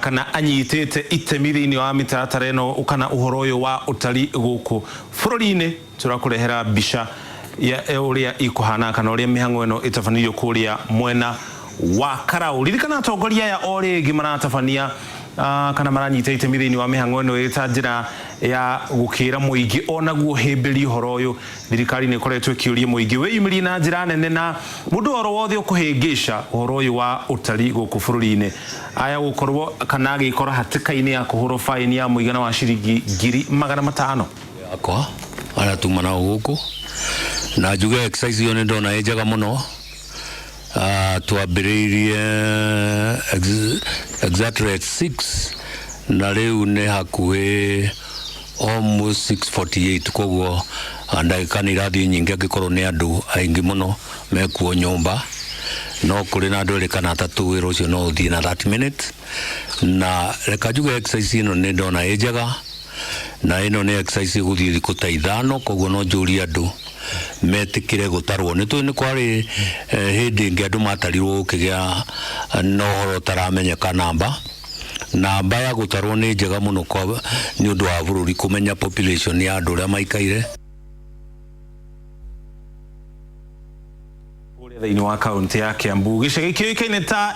Kana anyitĩte itemi thĩinĩ wa mĩtaratara ĩno kana ũhoro ũyũ wa ũtari gũkũ bũrũri-inĩ. Tũrakũrehera mbica ya ũrĩa ikuhana kana ũrĩa mĩhang'o ĩno ĩtabanĩirio kũrĩa mwena wa Karau. Ririkana atongoria aya o rĩngĩ maratabania kana maranyita itemi thĩinĩ wa mĩhang'o ĩno ĩrĩ ta njĩra ya gũkĩra mũingĩ onaguo hĩmbĩria ũhoro ũyũ. Thirikari nĩ ĩkoretwo ĩkĩũria mũingĩ wĩyumĩrie na njĩra nene na mũndũ oro wothe ũkũhĩngĩca ũhoro ũyũ wa ũtari gũkũ bũrũri-inĩ aya gũkorwo kana agĩkora hatĩka-inĩ ya kũhũrwo faini ya mũigana wa ciringi 500,000. Yakwa arĩa tuma nao gũkũ na njuge exercise ĩyo nĩ ndona ĩ njega mũno. Twambĩrĩirie exactly at 6 na rĩu nĩ hakuhĩ almost 6:48, koguo ndagĩka nĩ irathiĩ nyingĩ angĩkorwo nĩ andũ aingĩ mũno mekuo nyũmba. No kũrĩ na andũ erĩ kana atatũ, wĩra ũcio no ũthiĩ na 30 minutes. Na reka njuge exercise ĩno nĩ ndona ĩ njega, na ĩno nĩ exercise ĩgũthiĩ thikũ ta 5, koguo no njũrie andũ metĩkĩre gũtarwo. Nĩ tũĩ nĩ kwarĩ hĩndĩ ĩngĩ andũ matarirwo gũkĩgĩa na ũhoro ũtaramenyeka. Namba ya gũtarwo nĩ njega mũno kwa nĩ ũndũ wa bũrũri kũmenya population ya andũ ũrĩa maikaire. Kũrĩa thĩinĩ wa kaunti ya Kiambu, gĩcagi kĩũĩkaine ta